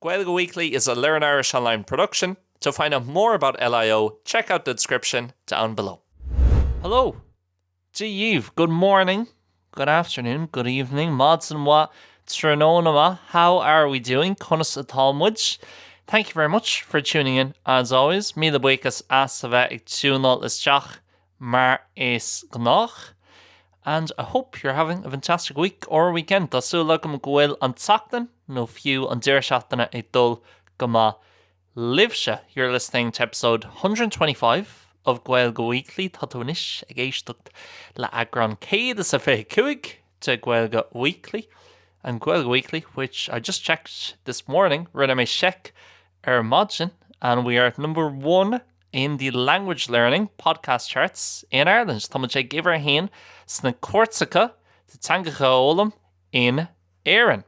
Gaeilge Weekly is a Learn Irish Online production. To find out more about LIO, check out the description down below. Hello! Dia dhaoibh, good morning, good afternoon, good evening, maidin mhaith, tráthnóna maith, how are we doing, conas atá muid? Thank you very much for tuning in as always, míle buíochas as a bheith ag tiúnáil isteach mar is gnách and I hope you're having a fantastic week or weekend, tá súil agam go bhfuil an tseachtain nó fiú an deireadh seachtaine ag dul go maith libhse. You're listening to episode 125 of Gaeilge Weekly, tá tú anois ag éisteacht le eagrán 125 de Gaeilge Weekly, and Gaeilge Weekly, which I just checked this morning, rinne mé seic ar maidin, and we are at number one in the language learning podcast charts in Ireland. Tá muid ag uimhir a haon sna cairteacha de teangacha a fhoghlaim in Éirinn.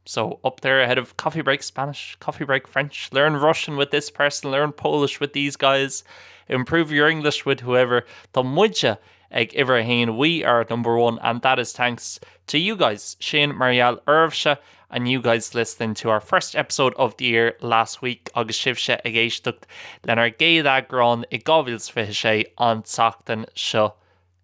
So up there ahead of Coffee Break Spanish, Coffee Break French, learn Russian with this person, learn Polish with these guys, improve your English with whoever. Tá muide ag uimhir a haon, we are at number one and that is thanks to you guys, sin mar gheall oraibhse and you guys listening to our first episode of the year last week agus sibhse ag éisteacht lenár gcéad eagrán i 2026 an tseachtain seo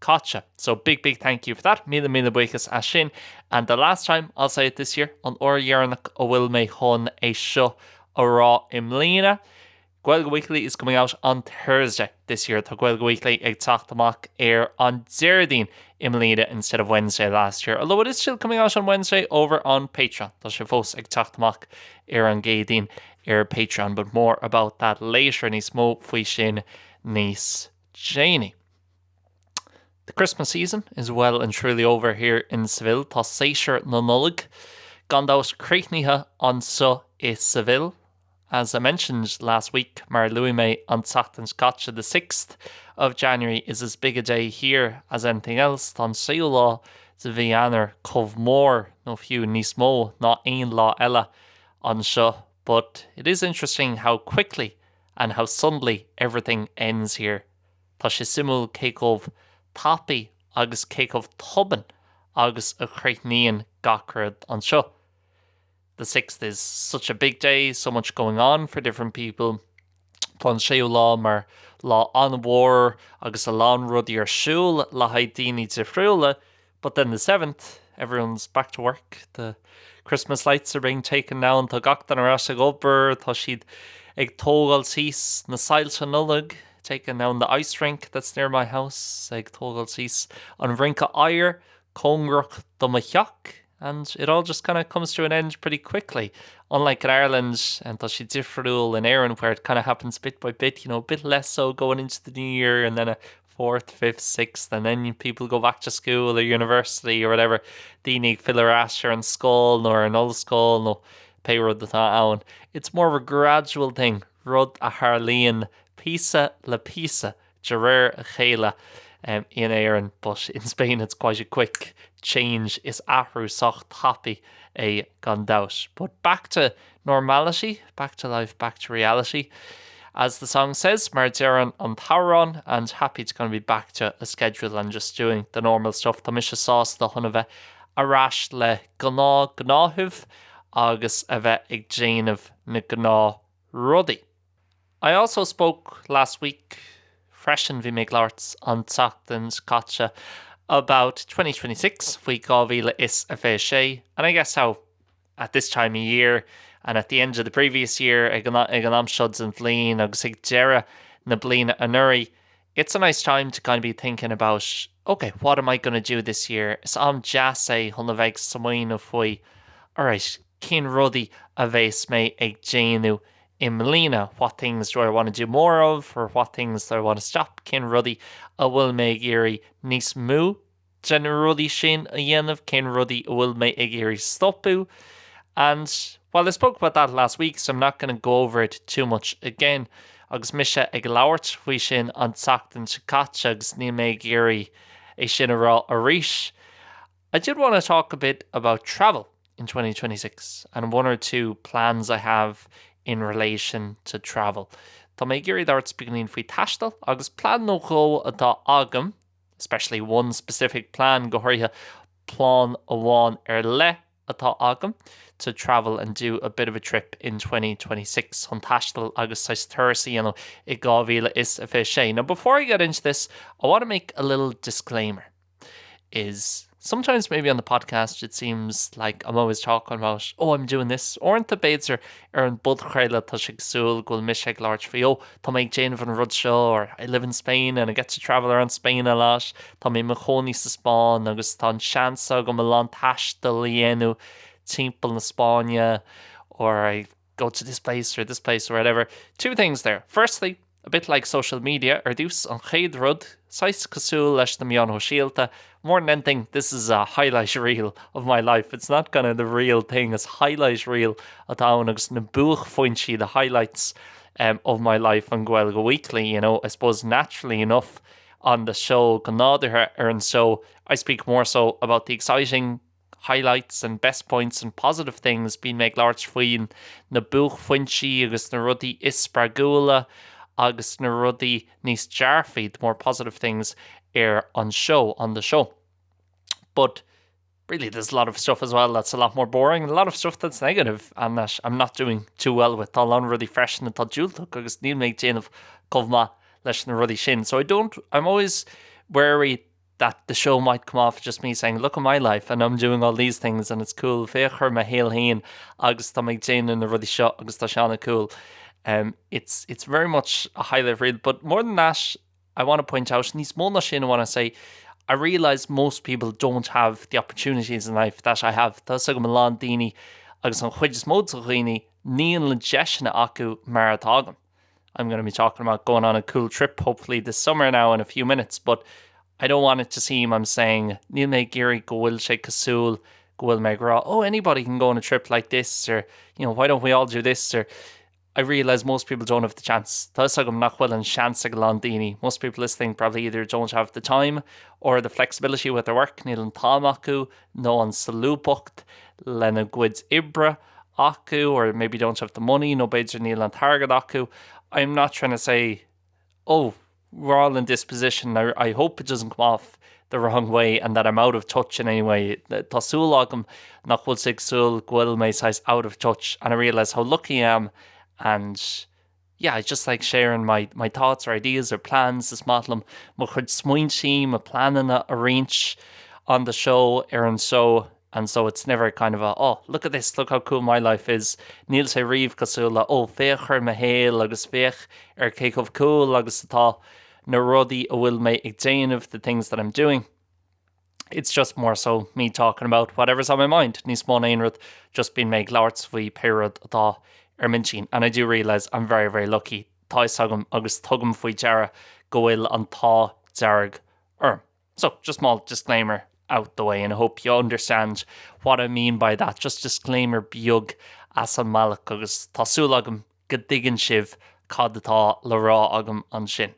caite. So big big thank you for that, míle míle buíochas as sin and the last time I'll say it this year, an uair dheireanach a bhfuil mé chun é seo a rá i mbliana, Gaeilge Weekly is coming out on Thursday this year, tá Gaeilge Weekly ag teacht amach ar an Déardaoin i mbliana instead of Wednesday last year, although it is still coming out on Wednesday over on Patreon, tá sé fós ag teacht amach ar an gCéadaoin ar Patreon, but more about that later, níos mó faoi sin níos déanaí. The Christmas season is well and truly over here in Seville, tá séasúr na Nollag gan dabht críochnaithe anseo i Seville. As I mentioned last week, mar a luaigh mé an tseachtain seo caite, the sixth of January is as big a day here as anything else, tá an séú lá de mhí Eanáir chomh mór, nó fiú níos mó, ná aon lá eile anseo. But it is interesting how quickly and how suddenly everything ends here. Tá sé suimiúil cé chomh tapaidh agus cé chomh tobann agus a chríochnaíonn gach rud anseo. The sixth is such a big day, so much going on for different people. Tá an séú lá mar lá an-mhór agus a lán rudaí ar siúl le haghaidh daoine difriúla, but then the seventh, everyone's back to work, the Christmas lights are being taken down, tá gach duine ar ais ag obair, tá siad ag tógáil síos na soilse Nollag, taking down the ice rink that's near my house, ag tógáil síos an rince oighir cóngarach do mo theach. And it all just kind of comes to an end pretty quickly. Unlike in Ireland, and tá sé difriúil in Éirinn where it kind of happens bit by bit, you know, a bit less so going into the new year and then a fourth, fifth, sixth, and then people go back to school or university or whatever, daoine ag filleadh ar ais ar an scoil nó ar an ollscoil nó pé rud atá ann. It's more of a gradual thing, rud a tharlaíonn píosa le píosa. de réir a chéile in Éirinn but in Spain it's quite a quick change, is athrú sách tapaidh é gan dabht. But back to normality, back to life, back to reality as the song says, mar a deireann an t-amhrán, and happy to kind of be back to a schedule and just doing the normal stuff. Tá mise sásta chun a bheith ar ais le gnáth-ghnáthaimh agus a bheith ag déanamh na gnáth-rudaí. I also spoke last week freisin, bhí mé ag labhairt an tseachtain seo caite, about 2026, faoi 2026, and I guess how at this time of year and at the end of the previous year, ag an am seo den bhliain agus ag deireadh na bliana anuraidh, it's a nice time to kind of be thinking about, ok, what am I going to do this year? Is am deas é chun a bheith ag smaoineamh faoi, alright, cén rudaí a bheas mé ag déanamh i mbliana, what things do I want to do more of or what things do I want to stop, cén rudaí a bhfuil mé ag iarraidh níos mó de na rudaí sin a dhéanamh, cén rudaí a bhfuil mé ag iarraidh stopadh. And while I spoke about that last week, so I'm not going to go over it too much again, agus mise ag labhairt faoi sin an tseachtain seo caite agus níl mé ag iarraidh é sin a rá arís, I did want to talk a bit about travel in 2026 and one or two plans I have in relation to travel. Tá mé ag iarraidh labhairt beagáinín faoi taisteal agus plean nó dhó atá agam, especially one specific plan, go háirithe plean amháin ar leith atá agam. to travel and do a bit of a trip in 2026 chun taisteal agus saghas turas a dhéanamh i 2026. Now before I get into this, I want to make a little disclaimer. Is sometimes maybe on the podcast it seems like I'm always talking about oh I'm doing this Uaireanta b'fhéidir ar an bpodchraoladh tá sé cosúil go bhfuil mise ag labhairt faoi oh tá mé ag déanamh an rud seo or I live in Spain and I get to travel around Spain a lot Tá mé i mo chónaí sa Spáinn agus tá an seans agam a lán taistil a dhéanamh timpeall na Spáinne or I go to this place or this place or whatever. Two things there. Firstly, a bit like social media, ar dtús, an chéad rud, saghas cosúil leis na meáin shóisialta, more than anything, this is a highlight reel of my life. It's not kind of the real thing, is highlight reel atá ann agus na buaicphointí, the highlights um, of my life on Gaeilge Weekly, you know, I suppose naturally enough on the show, go nádúrtha ar an seó, I speak more so about the exciting highlights and best points and positive things, bíonn mé ag labhairt faoi na buaicphointí agus na rudaí is spreagúla agus na rudaí níos dearfaí, the more positive things ar an seó, on the show. But really there's a lot of stuff as well that's a lot more boring and a lot of stuff that's negative and that I'm not doing too well with. Tá a lán rudaí freisin atá diúltach agus níl mé ag déanamh chomh maith leis na rudaí sin. So I don't, I'm always wary that the show might come off just me saying look at my life and I'm doing all these things and it's cool féach ar mo shaol féin agus tá mé ag déanamh na rudaí seo agus tá sé an-cool. Um, it's, it's very much a highlight reel, but more than that, I want to point out níos mó ná sin I want to say I realise most people don't have the opportunities in life that I have. Tá a fhios agam a lán daoine agus an chuid is mó de dhaoine níl na deiseanna acu mar atá agam. I'm going to be talking about going on a cool trip hopefully this summer now in a few minutes, but I don't want it to seem I'm saying níl mé ag iarraidh go bhfuil sé cosúil go bhfuil mé ag rá oh anybody can go on a trip like this or you know why don't we all do this or I realise most people don't have the chance. Tá a fhios agam nach bhfuil an seans ag a lán daoine. Most people listening probably either don't have the time or the flexibility with their work, níl an t-am acu nó an solúbthacht lena gcuid oibre acu or maybe don't have the money nó b'fhéidir níl an t-airgead acu. I'm not trying to say oh we're all in this position I, I hope it doesn't come off the wrong way and that I'm out of touch in any way. Tá súil agam nach bhfuil sé cosúil go bhfuil mé saghas out of touch and I realise how lucky I am and yeah, I just like sharing my, my thoughts or ideas or plans is maith liom mo chuid smaointe, mo pleananna a roinnt on the show ar an seó and so it's never kind of a oh look at this, look how cool my life is. Níl sé riamh cosúil le oh féach ar mo shaol agus féach ar cé chomh cool agus atá na rudaí a bhfuil mé ag déanamh, the things that I'm doing. It's just more so me talking about whatever's on my mind, níos mó ná aon rud, just bíonn mé ag labhairt faoi pé rud atá ar m'intinn. And I do realise I'm very, very lucky, tá fhios agam agus tugaim faoi deara go bhfuil an t-ádh dearg orm. So, just small disclaimer out the way and I hope you understand what I mean by that. Just disclaimer beag as an mbealach agus tá súil agam go dtuigeann sibh cad atá le rá agam ansin.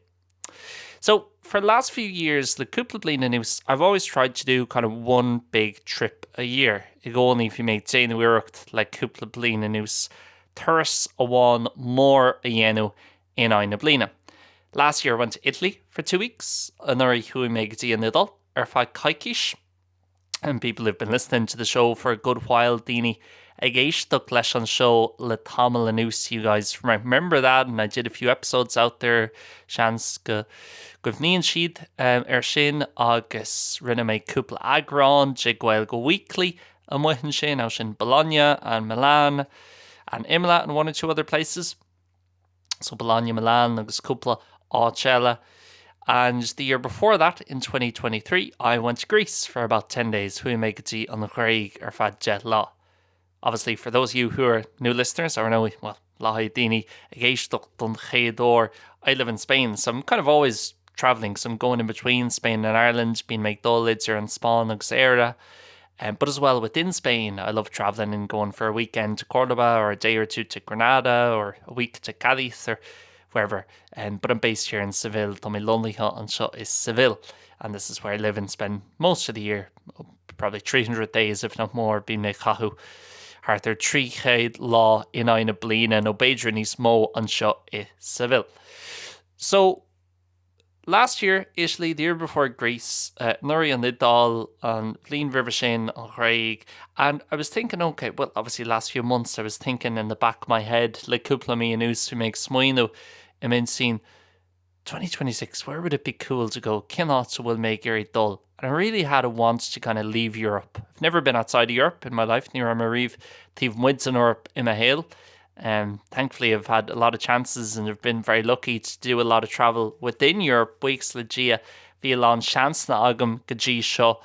So, for the last few years, le cúpla bliain anuas, I've always tried to do kind of one big trip a year. I gcónaí bhí mé ag déanamh iarracht le cúpla bliain anuas turas amháin mór a dhéanamh in aghaidh na bliana. Last year I went to Italy for two weeks, anuraidh chuaigh mé go dtí an Iodáil ar feadh coicís. And people who've been listening to the show for a good while, daoine ag éisteacht leis an seó le tamall anuas, you guys remember that and I did a few episodes out there, seans go gcuimhníonn siad um, ar sin agus rinne mé cúpla eagrán de Gaeilge Weekly amuigh ansin, I was in Bologna and Milan and Imola and one or two other places. So Bologna, Milan agus cúpla áit eile. And the year before that, in 2023, I went to Greece for about 10 days, chuaigh mé go dtí an Ghréig ar feadh 10 lá. Obviously, for those of you who are new listeners, or know, well, le haghaidh daoine ag éisteacht don chéad uair, I live in Spain, so I'm kind of always travelling, so I'm going in between Spain and Ireland, bíonn mé ag dul idir an Spáinn agus Éire. Um, but as well within Spain, I love travelling and going for a weekend to Cordoba or a day or two to Granada or a week to Cadiz or wherever. Um, but I'm based here in Seville, Tá mé lonnaithe anseo i Seville, and this is where I live and spend most of the year, probably 300 days if not more, bíonn mé ag caitheamh thart ar 300 lá in aghaidh na bliana nó b'fhéidir níos mó anseo i Seville. So, Last year, Italy, the year before Greece, uh, anuraidh an Iodáil, an bhliain roimhe sin an Ghréig, and I was thinking, okay, well, obviously last few months I was thinking in the back of my head le cúpla mí anuas bhí mé ag smaoineamh i m'intinn, 2026, where would it be cool to go? Cén áit a bhfuil mé ag iarraidh dul? And I really had a want to kind of leave Europe. I've never been outside of Europe in my life, ní raibh mé riamh taobh amuigh den Eoraip i mo shaol. Um, thankfully I've had a lot of chances and I've been very lucky to do a lot of travel within Europe, buíochas le Dia bhí a lán seansanna agam go dtí seo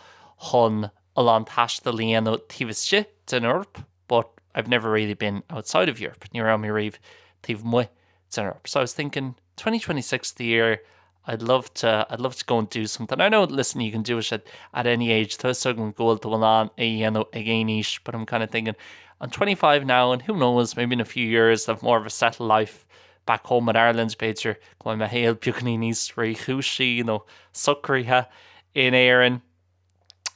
chun a lán taistil a dhéanamh taobh istigh den Eoraip, but I've never really been outside of Europe, ní raibh mé riamh taobh amuigh den Eoraip. So I was thinking 2026 the year I'd love to I'd love to go and do something. I know listen you can do it at, at any age Tá a fhios agam go bhfuil tú in ann é a dhéanamh ag aon aois, but I'm kind of thinking I'm 25 now and who knows maybe in a few years I'll have more of a settled life back home in Ireland b'fhéidir go mbeidh mo shaol beagáinín níos réchúisí nó socraithe in Éirinn.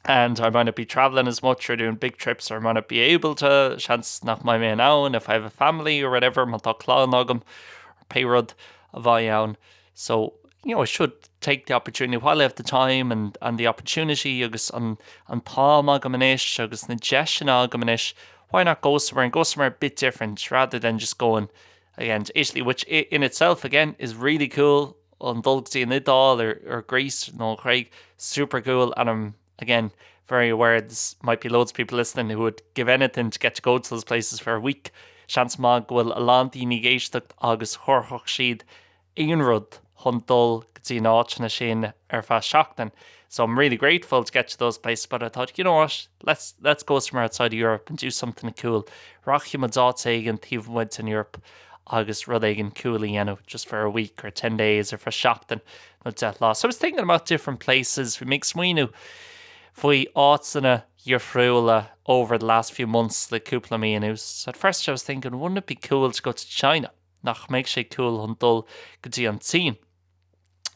And I might not be travelling as much or doing big trips or I might not be able to, seans nach mbeidh mé in ann if I have a family or whatever, má tá clann agam or pé rud a bheidh ann. So, you know, I should take the opportunity while I have the time and, and the opportunity agus an, an t-am agam anois agus na deiseanna agam anois, why not go somewhere and go somewhere a bit different rather than just going again to Italy, which in itself again is really cool an dul go dtí an Iodáil or, or Greece nó an Ghréig, super cool and I'm again very aware there's might be loads of people listening who would give anything to get to go to those places for a week. Seans maith go bhfuil a lán daoine ag éisteacht agus thabharfadh siad aon rud chun dul go dtí na háiteanna sin ar feadh seachtain. So I'm really grateful to get to those places, but I thought, you know what, let's, let's go somewhere outside of Europe and do something cool. Rachaidh muid áit éigin taobh amuigh den Eoraip agus rud éigin cool a dhéanamh just for a week or 10 days or for seachtain nó 10 lá. So I was thinking about different places, bhí mé ag smaoineamh faoi áiteanna dhifriúla over the last few months le cúpla mí anuas. At first I was thinking, wouldn't it be cool to go to China? Nach mbeadh sé cool chun dul go dtí an tSín?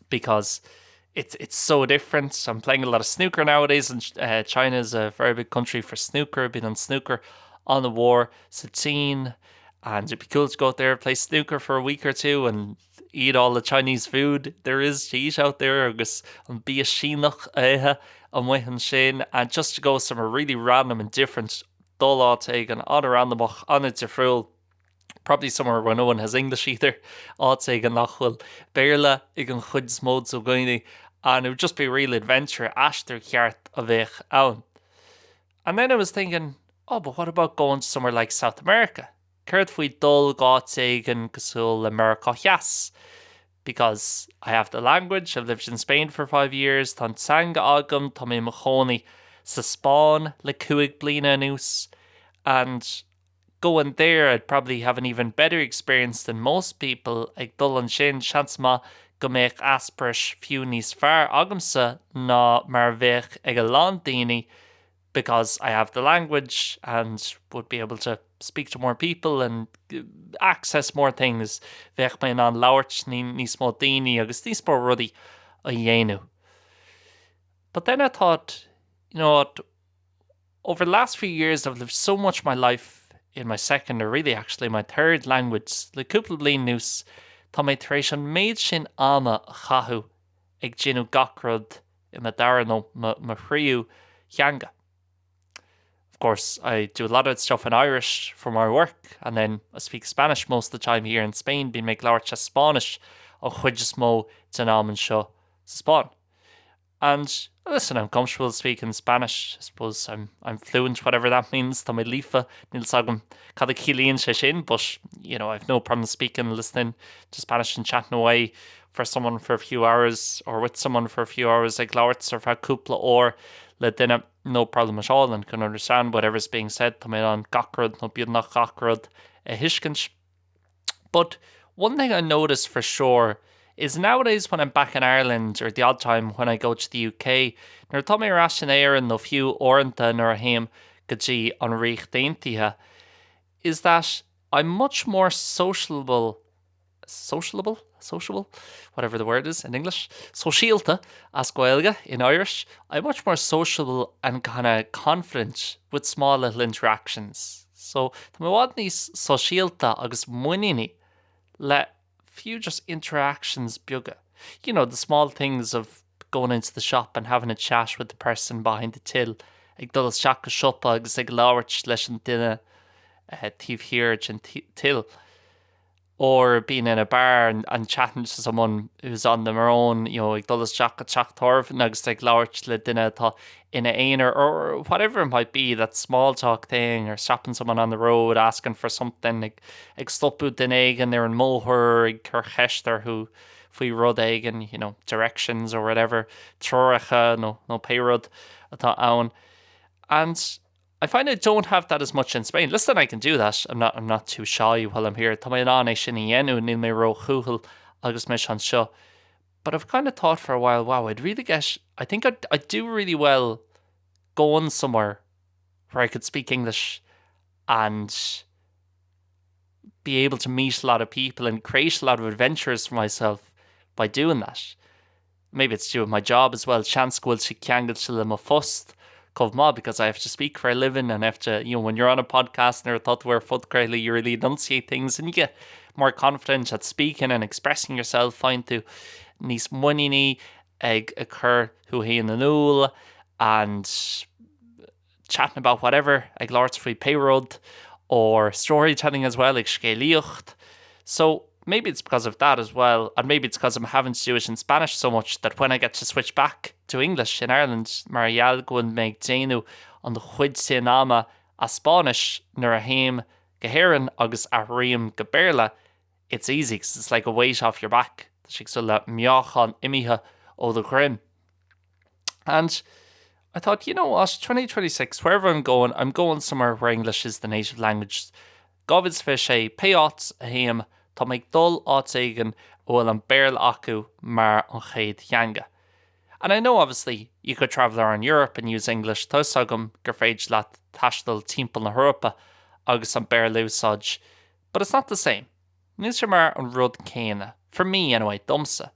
Because it's, it's so different. I'm playing a lot of snooker nowadays and uh, China is a very big country for snooker, bíonn an snooker an-mhór sa tSín and it'd be cool to go out there and play snooker for a week or two and eat all the Chinese food there is to eat out there agus an bia Síneach a ithe amuigh ansin and just to go somewhere really random and different dul áit éigin an-randamach an-difriúil probably somewhere where no one has English either, áit éigin nach bhfuil Béarla ag an chuid is mó de dhaoine and it would just be a real adventure, aistear ceart a bheadh ann. And then I was thinking, oh, but what about going to somewhere like South America? Céard faoi dul go áit éigin cosúil le Meiriceá Theas? Because I have the language, I've lived in Spain for five years, tá an teanga agam, tá mé i mo chónaí sa Spáinn le cúig bliana anuas, and going there I'd probably have an even better experience than most people ag dul ansin, seans maith go mbeadh eispéireas fiú níos fearr agamsa ná mar a bheadh ag a lán daoine because I have the language and would be able to speak to more people and access more things bheadh mé in ann labhairt le níos mó daoine agus níos mó rudaí a dhéanamh. But then I thought, you know what, Over the last few years I've lived so much my life in my second or really actually my third language Le cúpla bliain anuas tá mé tar éis an méid sin ama a chaitheamh ag déanamh gach rud i mo dara nó mo thríú theanga. Of course, I do a lot of stuff in Irish for my work and then I speak Spanish most of the time here in Spain, bíonn mé ag labhairt as Spáinnis an chuid is mó den am anseo sa Spáinn. And listen, I'm comfortable speaking Spanish, I suppose I'm, I'm fluent, whatever that means, tá mé líofa, níl a fhios agam cad a chiallaíonn sé sin, but you know, I've no problem speaking, listening to Spanish and chatting away for someone for a few hours or with someone for a few hours ag labhairt ar feadh cúpla uair le duine, no problem at all and can understand whatever's being said, tá mé in ann gach rud nó beagnach gach rud a thuiscint. But one thing I notice for sure is nowadays when I'm back in Ireland or the odd time when I go to the UK, nuair atá mé ar ais in Éirinn nó fiú uaireanta nuair a théim go dtí an Ríocht Aontaithe, is that I'm much more sociable sociable? Sociable? Whatever the word is in English. Sóisialta as Gaeilge in Irish. I'm much more sociable and kind of confident with small little interactions. So tá mé i bhfad níos sóisialta agus muiníní le fiú just interactions beaga. You know, the small things of going into the shop and having a chat with the person behind the till, ag dul isteach go siopa agus ag labhairt leis an duine eh, taobh thiar den till. Or being in a bar and, and chatting to someone who's on their own, you know, ag dul isteach go teach tábhairne agus ag labhairt le duine atá ina aonar or whatever it might be, that small talk thing or stopping someone on the road asking for something, ag, ag stopadh duine éigin ar an mbóthar ag cur ceist orthu faoi rud éigin, you know, directions or whatever, treoracha nó, nó pé rud atá ann. And I find I don't have that as much in Spain. Listen, I can do that. I'm not, I'm not too shy while I'm here. Tá mé in ann é sin a dhéanamh, níl mé róchúthail agus mise anseo. But I've kind of thought for a while, wow, I'd really get, I think I'd, I'd do really well going somewhere where I could speak English and be able to meet a lot of people and create a lot of adventures for myself by doing that. Maybe it's to do with my job as well. Seans go bhfuil sé ceangailte le mo phost chomh maith because I have to speak for a living and I have to, you know, when you're on a podcast nuair atá tú ar phodchraoladh you really enunciate things and you get more confident at speaking and expressing yourself, faigheann tú níos muiníní ag cur thú féin in iúl and chatting about whatever, ag labhairt faoi pé rud, or storytelling as well, ag scéalaíocht. So maybe it's because of that as well, and maybe it's because I'm having to do it in Spanish so much that when I get to switch back to English in Ireland, mar gheall go bhfuil mé ag déanamh an chuid sin ama as Spáinnis nuair a théim go hÉirinn agus athraím go Béarla, it's easy because it's like a weight off your back. Tá sé cosúil le meáchan imithe ó do dhroim. And I thought, you know what, 2026, wherever I'm going, I'm going somewhere where English is the native language. 2026, pé áit a théim, tá mé ag dul áit éigin a bhfuil an Béarla acu mar an chéad theanga. And I know obviously you could travel around Europe and use English, tá fhios agam gur féidir leat taisteal timpeall na hEorpa agus an Béarla a úsáid, but it's not the same. Níl sé mar an rud céanna. For me anyway, domsa.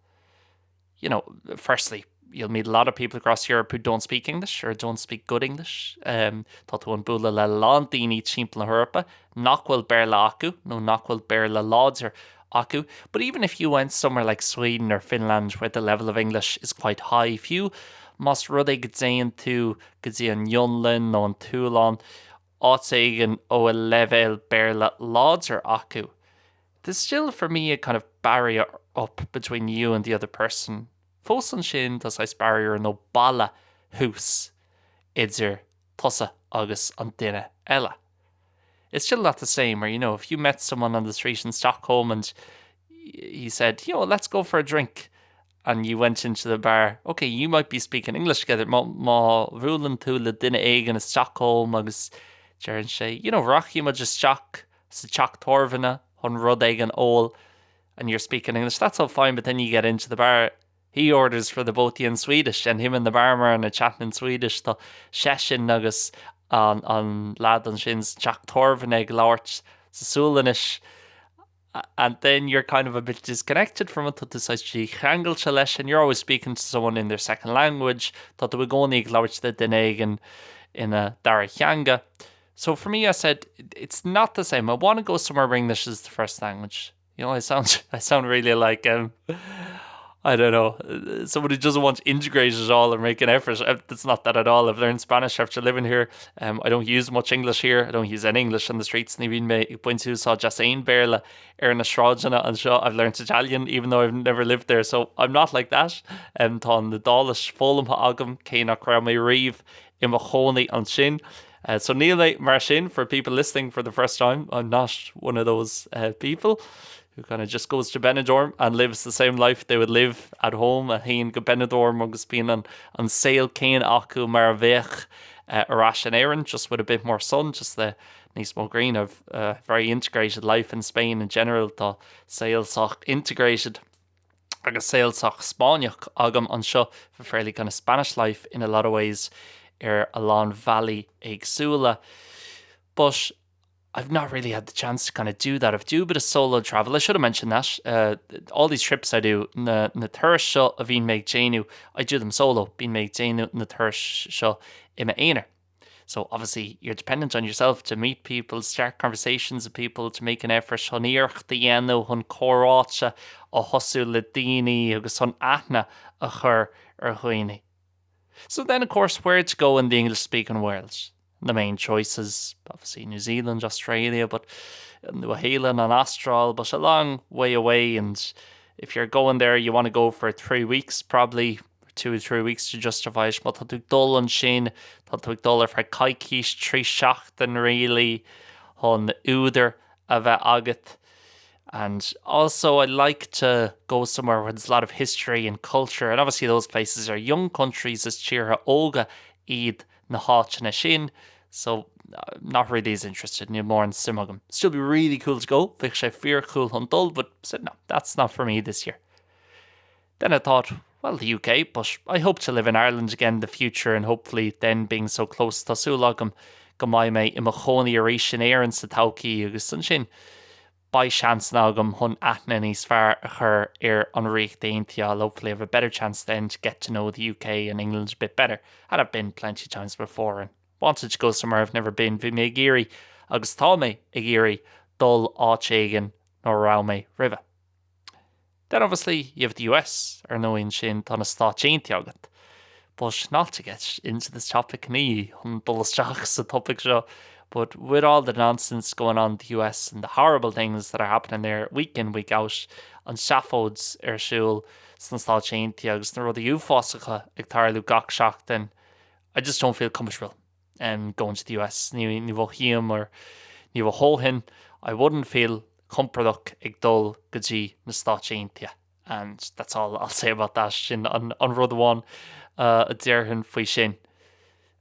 You know, firstly, you'll meet a lot of people across Europe who don't speak English or don't speak good English. Um, tá tú ag bualadh le lán daoine timpeall na hEorpa nach bhfuil Béarla acu nó nach bhfuil Béarla láidir acu. But even if you went somewhere like Sweden or Finland where the level of English is quite high, fiú más rud é go dtéann tú go dtí an Fhionlainn nó an tSualainn, áit éigin a bhfuil leibhéal Béarla láidir acu. There's still for me a kind of barrier up between you and the other person. Fós ansin tá saghas barrier nó balla thuas idir tusa agus an duine eile. It's still not the same or you know, if you met someone on the street in Stockholm and he said, you know, let's go for a drink and you went into the bar, okay, you might be speaking English together, má, má bhuaileann tú le duine éigin i Stockholm agus deireann sé, you know, rachaidh muid isteach sa teach tábhairne chun rud éigin a ól and you're speaking English, that's all fine, but then you get into the bar, he orders for the both in Swedish and him and the barman are chatting in Swedish, tá seisean agus an, an lad ansin sa teach tábhairne ag labhairt sa Sualainnis and then you're kind of a bit disconnected from it, tá tú saghas dícheangailte leis and you're always speaking to someone in their second language, tá tú i gcónaí ag labhairt le duine éigin ina dara theanga. So for me I said it's not the same. I want to go somewhere where English is the first language. You know, I sound I sound really like um, I don't know, somebody doesn't want to integrate at all or make an effort. Uh, it's not that at all. I've learned Spanish after living here. Um, I don't use much English here. I don't use any English on the streets. Ní bhíonn mé ag baint úsáid as aon Béarla ar na sráideanna anseo. I've learned Italian even though I've never lived there, so I'm not like that. Um, tá an Iodáilis foghlamtha agam cé nach raibh mé riamh i mo chónaí ansin. Uh, so níl mé mar sin for people listening for the first time, I'm not one of those uh, people who kind of just goes to Benidorm and lives the same life they would live at home a théann go Benidorm agus bíonn an, an saol céanna acu mar a bheadh uh, ar ais in Éirinn, just with a bit more sun, just the níos mó gréine of uh, very integrated life in Spain in general tá saol sách integrated agus saol sách Spáinneach agam anseo a fairly kind of Spanish life in a lot of ways ar a lán bealaí éagsúla. But I've not really had the chance to kind of do that. I've do a bit of solo travel. I should have mentioned that. Uh, all these trips I do, na, na turais seo a bhíonn mé ag déanamh, I do them solo. Bíonn mé ag déanamh na turais seo i m'aonar. So obviously you're dependent on yourself to meet people, start conversations with people, to make an effort chun iarracht a dhéanamh chun comhráite a thosú le daoine agus chun aithne a chur ar dhaoine. So then of course where to go in the English speaking world? The main choices, obviously New Zealand, Australia, but Nua-Shéalainn, an Astráil, but a long way away and if you're going there you want to go for 3 weeks probably, 2 or 3 weeks to justify it. Má tá tú ag dul ansin, tá tú ag dul ar feadh coicís, 3 seachtain really, chun údar a bheith agat. And also I like to go somewhere where there's a lot of history and culture and obviously those places are young countries is tíortha óga iad na háiteanna sin so not really as interested, níl mórán suim agam. Still be really cool to go, bheadh sé fíorchool chun dul but said no, that's not for me this year. Then I thought, well the UK, but I hope to live in Ireland again in the future and hopefully then being so close tá súil agam go mbeidh mé i mo chónaí arís in Éirinn sa todhchaí agus ansin beidh seansanna agam chun aithne níos fearr a chur ar an Ríocht Aontaithe I'll hopefully have a better chance then to get to know the UK and England a bit better and I've been plenty of times before and wanted to go somewhere I've never been bhí mé ag iarraidh agus tá mé ag iarraidh dul áit éigin nach raibh mé roimhe. Then obviously you have the US, ar ndóigh ansin tá na Stáit Aontaithe agat. But not to get into this topic, ní chun dul isteach sa topaic seo, but with all the nonsense going on in the US and the horrible things that are happening there week in, week out, an tseafóid ar siúl sna Stáit Aontaithe agus na rudaí uafásacha ag tarlú gach seachtain, I just don't feel comfortable um, going to the US. Ní ní mhothaím or ní mhothóinn, I wouldn't feel compordach ag dul go dtí na Stáit Aontaithe and that's all I'll say about that sin an, an rud amháin uh, a déarfainn faoi sin.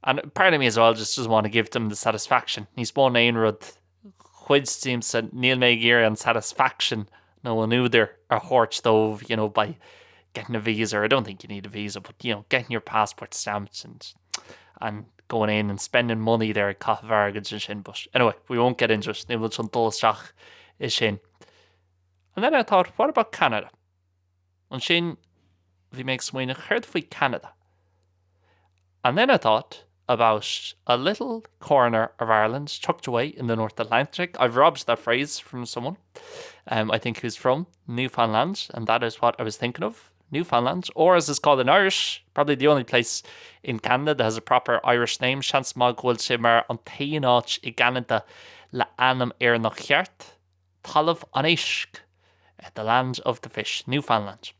And part of me as well just doesn't want to give them the satisfaction. Níos mó ná aon rud cuid díomsa níl mé ag iarraidh an satisfaction nó an údar a thabhairt dóibh you know, by getting a visa. I don't think you need a visa, but you know, getting your passport stamped and and going in and spending money there ag caitheamh airgid ansin. But anyway, we won't get into it. Ní bhfuil chun dul isteach i sin. And then I thought, what about Canada? Ansin bhí mé ag smaoineamh céard faoi Canada. And then I thought about a little corner of Ireland tucked away in the North Atlantic. I've robbed that phrase from someone, um, I think who's from Newfoundland, and that is what I was thinking of. Newfoundland, or as it's called in Irish, probably the only place in Canada that has a proper Irish name, seans maith go bhfuil sé mar an t-aon áit i gCeanada le ainm Éireannach ceart, Talamh an Éisc, the land of the fish, Newfoundland.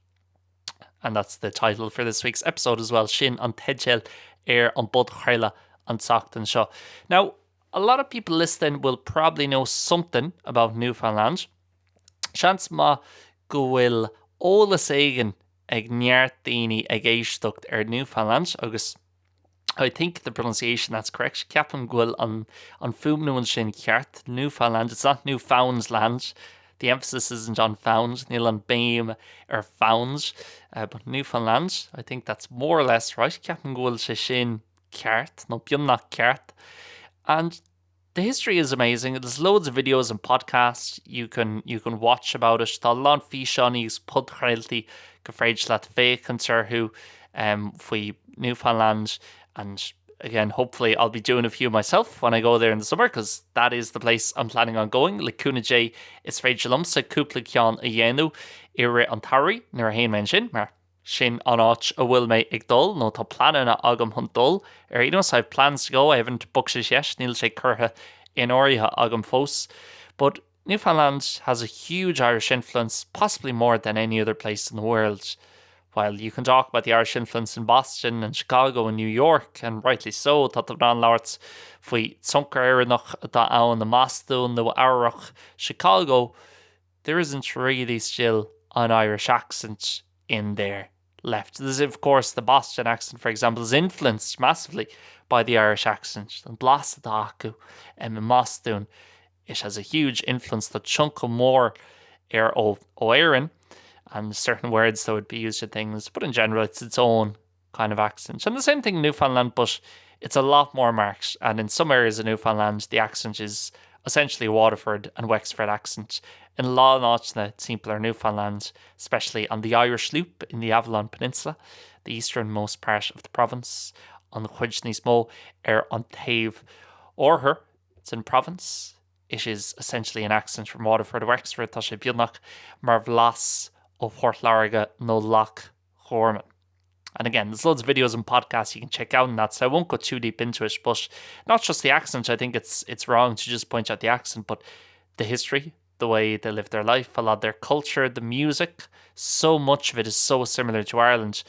And that's the title for this week's episode as well, sin an teideal ar an bpodchraoladh an tseachtain seo. Now, a lot of people listening will probably know something about Newfoundland. Seans maith go bhfuil eolas éigin ag neart daoine ag éisteacht ar Newfoundland agus I think the pronunciation that's correct. Ceapaim go bhfuil an, an fuaimniú ansin ceart. Newfoundland, it's not Newfoundland. The emphasis isn't on found, níl an béim ar found, uh, but Newfoundland, I think that's more or less right. Ceapaim go bhfuil sé sin ceart, nó beagnach ceart. And the history is amazing. There's loads of videos and podcasts you can you can watch about it. Tá a lán físeáin agus podchraoltaí gur féidir leat féachaint orthu um, faoi Newfoundland and again hopefully I'll be doing a few myself when I go there in the summer because that is the place I'm planning on going. Le cúnamh Dé is féidir liomsa cúpla ceann a dhéanamh i rith an tsamhraidh nuair a théann mé ansin mar sin an áit a bhfuil mé ag dul nó tá pleananna agam chun dul ar aon nós I have plans to go I haven't booked it yet níl sé curtha in áirithe agam fós but Newfoundland has a huge Irish influence possibly more than any other place in the world while you can talk about the Irish influence in Boston and Chicago and New York and rightly so tá tú in ann labhairt faoi tionchar Éireannach atá ann i mBostún Nua Eabhrac Chicago there isn't really still an Irish accent in there left. There's of course the Boston accent for example is influenced massively by the Irish accent an blas atá acu um, i mBostún it has a huge influence tá tionchar mór air ó ó Éirinn and certain words that would be used in things but in general it's its own kind of accent. And the same thing in Newfoundland, but it's a lot more marked and in some areas of Newfoundland the accent is essentially Waterford and Wexford accent. In a lán áiteanna timpeall ar Newfoundland, especially on the Irish Loop in the Avalon Peninsula, the easternmost part of the province. An chuid níos mó ar an taobh oirthir den province. It is essentially an accent from Waterford or Wexford, tá sé beagnach mar bhlas ó Phort Láirge nó Loch Gorman. And again, there's loads of videos and podcasts you can check out on that, so I won't go too deep into it, but not just the accent, I think it's, it's wrong to just point out the accent, but the history, the way they live their life, a lot of their culture, the music, so much of it is so similar to Ireland.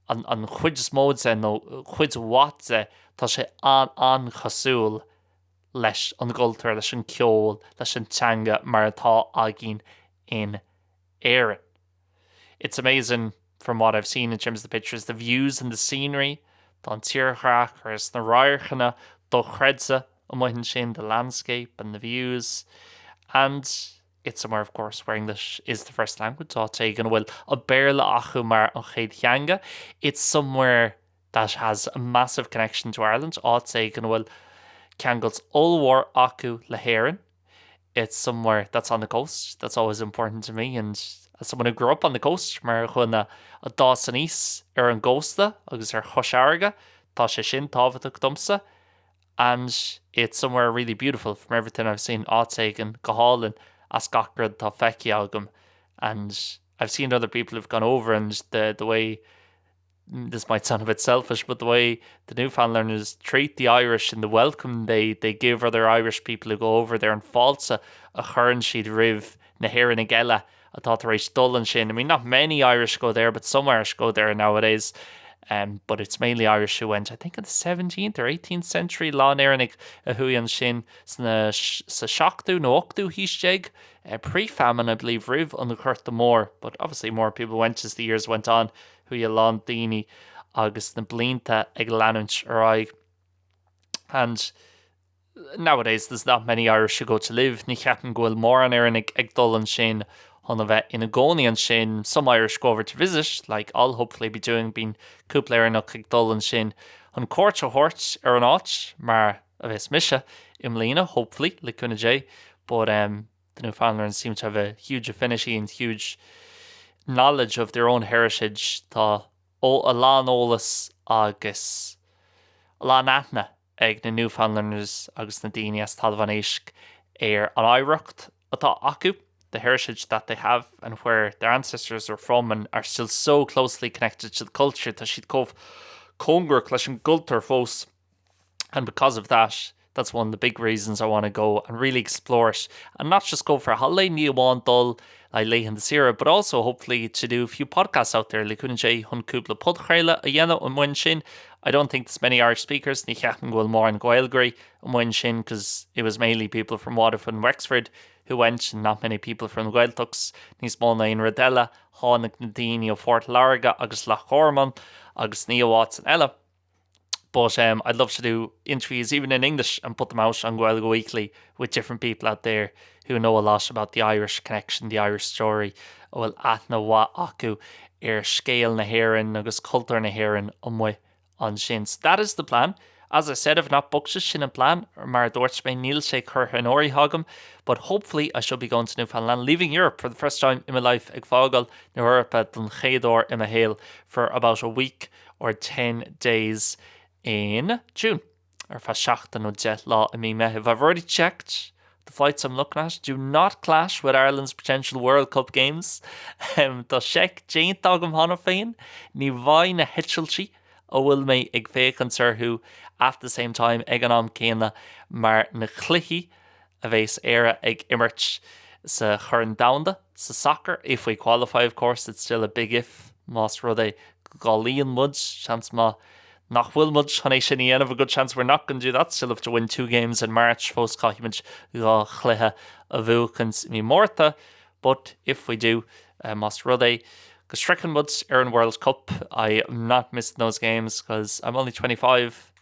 An, an chuid is mó de nó cuid mhaith de tá sé an-an-chosúil leis an gcultúr, leis an ceol, leis an teanga mar atá againn in Éirinn. It's amazing from what I've seen in terms of the pictures, the views and the scenery, tá an tírdhreach agus na radharcanna dochreidte amuigh ansin, the landscape and the views. And it's somewhere of course where English is the first language, áit éigin a bhfuil an Béarla acu mar an chéad theanga. It's somewhere that has a massive connection to Ireland, áit éigin a bhfuil ceangailt ollmhór acu le hÉirinn. It's somewhere that's on the coast, that's always important to me and as someone who grew up on the coast, mar dhuine a d'fhás aníos ar an gcósta agus ar Chois Fharraige, tá sé sin tábhachtach domsa. And it's somewhere really beautiful from everything I've seen, áit éigin go hálainn as gach rud atá feicthe agam and I've seen other people who've gone over and the, the way this might sound a bit selfish, but the way the Newfoundlanders treat the Irish and the welcome they, they give other Irish people who go over there an fáilte a chuireann siad roimh na hÉireannaigh eile atá tar éis dul ansin. I mean, not many Irish go there, but some Irish go there nowadays. Um, but it's mainly Irish who went, I think in the 17th or 18th century, a lán Éireannaigh a chuaigh ansin sna, sa seachtú nó ochtú haois déag, uh, pre-famine, I believe, roimh an Ghorta Mór, but obviously more people went as the years went on. Chuaigh a lán daoine agus na blianta ag leanúint ar aghaidh. And nowadays there's not many Irish who go to live, ní cheapaim go bhfuil mórán Éireannaigh ag dul ansin chun a bheith ina gcónaí ansin. Some Irish go over to visit, like I'll hopefully be doing, bíonn cúpla Éireannach ag dul ansin chun cuairt a thabhairt ar an áit, mar a bheas mise i mbliana, hopefully, le cúnamh Dé. But um, the Newfoundlanders seem to have a huge affinity and huge knowledge of their own heritage. Tá a lán eolas agus a lán aithne ag na Newfoundlanders agus na daoine as Talamh an Éisc ar an oidhreacht atá acu, the heritage that they have and where their ancestors are from and are still so closely connected to the culture. Tá siad chomh cóngarach leis an gcultúr fós. And because of that, that's one of the big reasons I want to go and really explore it and not just go for a holiday, ní amháin dul le laethanta saoire, but also hopefully to do a few podcasts out there, le cúnamh Dé chun cúpla podchraoladh a dhéanamh amuigh ansin. I don't think there's many Irish speakers, ní cheapaim go bhfuil mórán Gaeilgeoirí amuigh ansin because it was mainly people from Waterford and Wexford who went and not many people from the Gaeltachts. Níos mó ná aon rud eile, tháinig na daoine ó Phort Láirge agus Loch Gorman agus ní ó áiteanna eile. But um, I'd love to do interviews even in English and put them out on Gaeilge Weekly with different people out there who know a lot about the Irish connection, the Irish story, a bhfuil aithne mhaith acu ar scéal na hÉireann agus cultúr na hÉireann amuigh ansin. So that is the plan. As I said, I've not booked it, sin an plean, mar a dúirt mé níl sé curtha in áirithe agam, but hopefully I shall be going to Newfoundland, leaving Europe for the first time in my life, ag fágáil na hEorpa don chéad uair i mo shaol for about a week or 10 days in June, ar feadh seachtain nó 10 lá i mí Meitheamh. I've already checked the flights I'm looking at do not clash with Ireland's potential World Cup games. Tá seic déanta agam cheana féin, ní bheidh na heitiltí a bhfuil mé ag féachaint orthu at the same time ag an am céanna mar na cluichí a bheas Éire ag imirt sa Chorn Domhanda sa sacar, if we qualify of course, it's still a big if, más rud é go gcáilíonn muid, seans maith nach bhfuil muid chun é sin a dhéanamh, a good chance we're not going to do that, still have to win two games in March, fós caithfidh muid dhá chluiche a bhuachaint i mí Márta, but if we do, más rud é go sroicheann muid ar an World Cup, I am not missing those games because I'm only 25,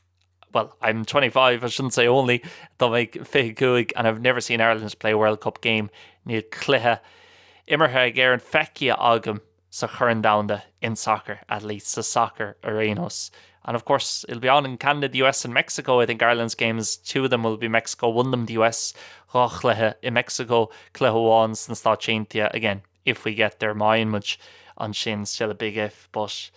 well, I'm 25, I shouldn't say only, tá mé 25 and I've never seen Ireland play a World Cup game, níl cluiche imeartha ag Éirinn feicthe agam sa Chorn Domhanda in soccer, at least, sa sacar ar aon nós. And of course, it'll be on in Canada, the US and Mexico. I think Ireland's games, two of them will be Mexico, one of them the US, dhá chluiche i Mexico, cluiche amháin sna Stáit Aontaithe, again, if we get there, má fhaigheann muid ansin, still a big if, but.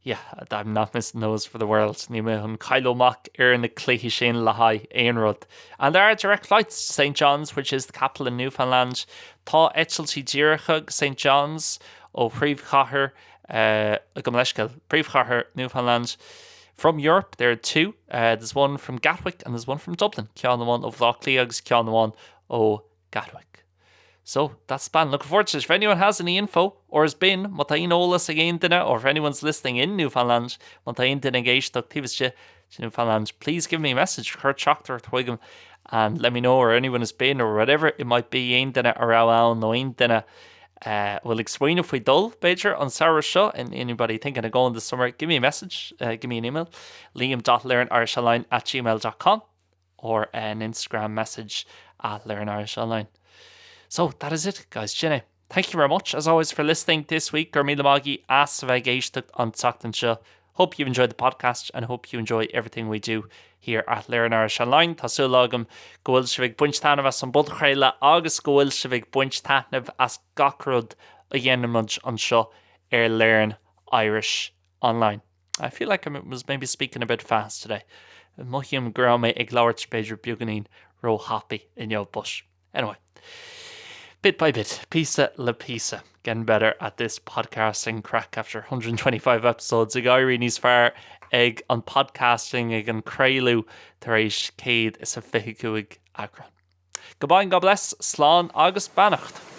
Yeah, I'm not missing those for the world. Níl mé chun cailleadh amach ar na cluichí sin le haghaidh aon rud. And there are direct flights to St John's, which is the capital in Newfoundland. Tá eitiltí díreacha go St John's ó phríomhchathair, uh, gabh mo leithscéal, príomhchathair Newfoundland. From Europe, there are two. Uh, there's one from Gatwick and there's one from Dublin. Ceann amháin ó Bhaile Átha Cliath agus ceann amháin ó Gatwick. So, that's the plan. Looking forward to it. If anyone has any info or has been, má tá aon eolas ag aon duine or if anyone's listening in Newfoundland, má tá aon duine ag éisteacht taobh istigh de Newfoundland, please give me a message, cuir teachtaireacht chugam and let me know or anyone has been or whatever it might be, aon duine a raibh ann nó aon duine uh, bhfuil ag smaoineamh faoi dul, b'fhéidir, an samhradh seo, and anybody thinking of going this summer, give me a message, uh, give me an email, liam.learnirishonline at gmail.com or an Instagram message at Learn Irish Online. So that is it guys, sin é. Thank you very much as always for listening this week. Go raibh míle maith agaibh as a bheith ag éisteacht an tseachtain seo. Hope you've enjoyed the podcast and hope you enjoy everything we do here at Learn Irish Online. Tá súil agam go bhfuil sibh ag baint taitneamh as an bpodchraoladh agus go bhfuil sibh ag baint taitneamh as gach rud a dhéanaimid anseo ar Learn Irish Online. I feel like I was maybe speaking a bit fast today. Mothaím go raibh mé ag labhairt b'fhéidir beagáinín róthapaidh inniu but anyway. Bit by bit, píosa le píosa, getting better at this podcasting craic after 125 episodes ag éirí níos fearr ag an podcasting ag an craoladh tar éis 125 eagrán. Goodbye and God bless, slán agus beannacht.